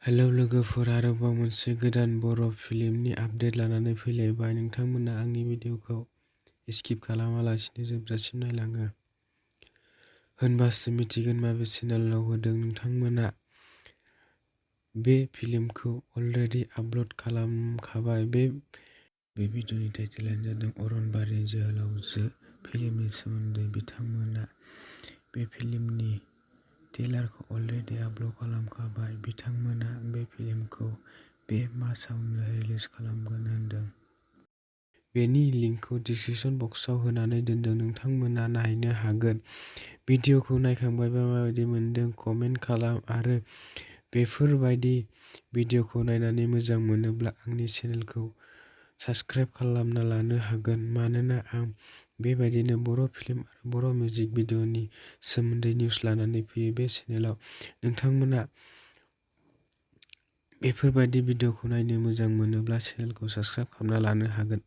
Hello लोगोफोर, आरोबाव मोनसे गोदान बर' फिल्मनि आपडेट लानानै फैलायबाय। नोंथांमोना आंनि भिडिअखौ स्किप खालामालासिनो जोबजासिम नायलाङो, होनबासो मिथिगोन माबे चेनेलाव होदों। नोंथांमोना बे फिल्मखौ अलरेडि आपल'ड खालामखाबाय। बे भिडिअनि टाइटेलानो जादों अरन बारिनि जोहोलावजो फिल्मनि सोमोन्दै। बिथांमोना बे फिल्मनि ट्रेलारखौ अलरेडि आपल'ड खालामखाबाय। बिथांमोना बे फिल्मखौ बे मासावनो रिलिज खालामगोन होनदों। बेनि लिंकखौ डिस्क्रिप्शन बक्सआव होनानै दोनदों, नोंथांमोना नायनो हागोन। भिडिअखौ नायखांबायबा माबायदि मोनदों कमेन्ट खालाम, आरो बेफोरबायदि भिडिअखौ नायनानै मोजां मोनोब्ला आंनि चेनेलखौ साबस्क्राइब खालामना लानो हागोन, मानोना आं बेबायदिनो बर' फिल्म आरो बर' मिउजिक भिडिअनि सोमोन्दै निउस लानानै फैयो बे चेनेलाव। नोंथांमोना बेफोरबायदि भिडिअखौ नायनो मोजां मोनोब्ला चेनेलखौ साबस्क्राइब खालामना लानो हागोन।